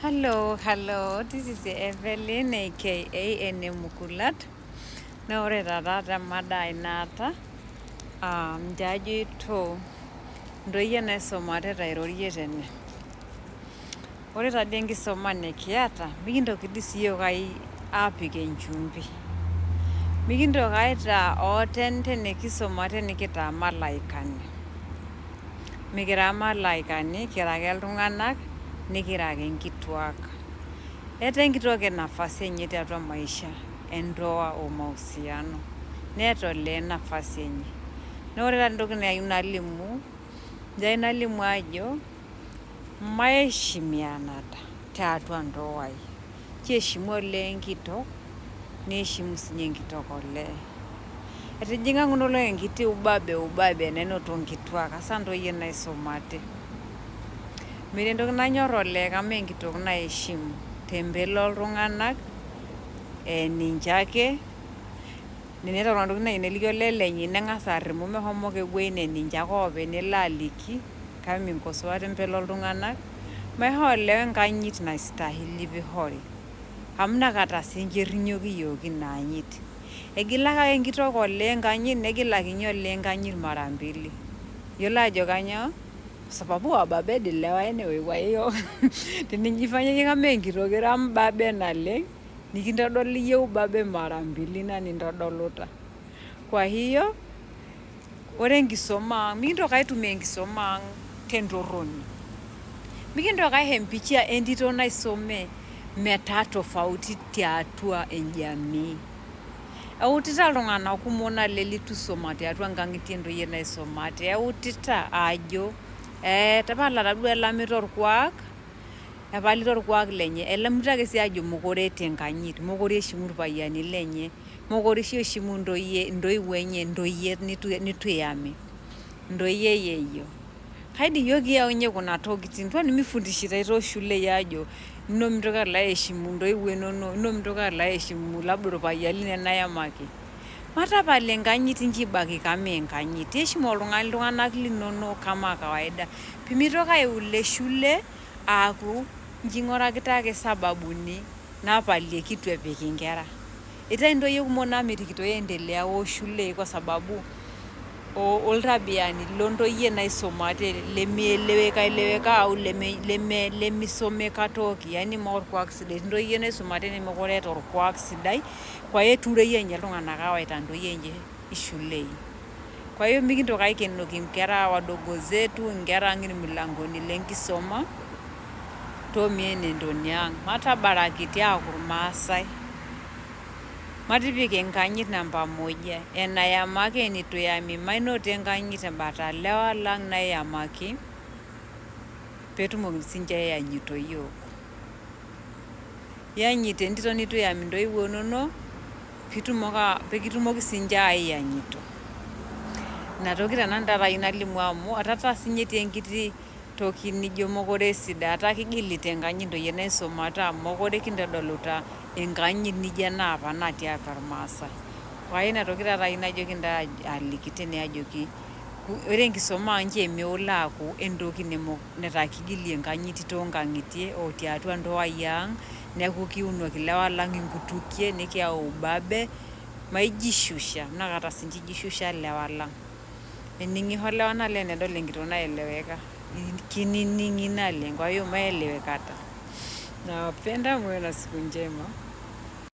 Hello, hello, this is Evelyn aka Ene Mukulat. Naa ore taata te mada ai naata, nche ajoito ntoyie naisumate airorie tene. Ore taadii enkisuma nikiata, mikintoki dii siyiok apik enchumbi. Mikintoki aitaa ate tenikisumate nikitaa malaikani. Mikira malaikani, kira ake iltung'anak, nikira ake nkituak. Etaa enkitok e nafasi enye tiatua maisha endoa o mahusiano. Neeta olee nafasi enye. Naa ore taata entoki nayieu nalimu, nche ayieu nalimu ajo maeshimianata tiatua ndoai. Nchoo olee enkitok, niheshimu sinye enkitok olee. Etijing'a kuna olong'i enkiti ubabe ubabe nenoto nkituak hasa ntoyie naisumate. Metii entoki nanyorr olee kama enkitok naeshimu tembele oltung'anak, ninche ake, teneeta oltung'ani nayieu neliki olee lenye neng'asa arrimu meshomo ewuei naa ninche ake oopeny nelo aliki kake minkosoa tembele oltung'anak, maishoo olee enkanyit naistahili pishori amu inakata sinche errinyoki iyiok ina anyit. Egilaki ake enkitok olee enkanyit negilaki ninye olee enkanyit mara mbili. Yiolo ajo kanyoo? Kwa sababu wababe ni lewa anyway kwa hiyo tinijifanya iyie kama enkitok ira mbabe naleng nikintodoli iyie ubabe mara mbili ina nintodoluta. Kwa hiyo ore enkisoma ang mikintoki aitumia enkisoma ang tentorroni. Mikintoki aisho empicha entito naisume metaa tofauti tiatua enjamii. Eutita iltung'anak kumok naleng litu isoma tiatua nkang'itie ntoyie naisumate, eutita ajo tapala taduo elamita orkuak, epalita orkuak lenye, elamita ake sii ajo mokure eeta enkanyit, mokure eshimu irpayiani lenye, mokure oshi eshimu intoyie intoiwuo enye ntoyie nitu eyami, ntoyie e yeyio. Kaidi iyiok kiyaunye kuna tokitin, kwani mifundishitai tooshulei aajo ino mintoki alo aeshimu intoiwuo inonok, ino mintoki alo aeshimu labda orpayian lino enayamaki. Matapal enkanyit incho ibaki kama enkanyit, heshimu oltung'ani iltung'anak linonok kama kawaida pimitoki aiule shule aaku nking'urakita ake sababuni napalieki itu epik inkera. Etai intoyie kumok namitikito endelea oshulei kwa sababu oltabiani lontoyie naisumate lemieleweka eleweka au lemisomeka toki yani mee orkuak sidai. Etii ntoyie naisumate nemekure eeta orkuak sidai kwa hiyo etureyie ninye iltung'anak awaita intoyie enche ishulei. Kwa hiyo mikintoki aikenoki inkera wadogo zetu inkera ang irmilangoni lenkisoma toomienendoni ang. Matabarakiti aaku irmaasai. Matipik enkanyit namba moja. Enayamaki enitu eyami mainoto enkanyit tembata lewa lang nayamaki petumoki sinche aayanyito iyiok. Yanyita entito nitu eyam intoiwuo inonok pikitumoki sinche aayanyito. Ina toki taa nanu taata ayieu nalimu amu etaa sinye etii enkiti toki nijo mokure esidai etaa kigilita enkanyit ntoyie naisumate amu mokure kintodoluta enkanyit nijo enaapa natii atua irmaasai. Kwa hiyo ina toki taata ayieu najoki intae aliki tene ajoki ore enkisuma ang nchoo meolo aaku entoki netaa kigilie enkanyit toonkang'itie o tiatua ndoai ang neeku kiunoki ilewa lang inkutukie nikiyau ubabe maijishusha inakata sinche ijishusha ilewa lang. Ening'isho ilewa naleng enedol enkitok naeleweka, kinining'i naleng kwa hiyo maelewekata. Nawapenda muwe na siku njema.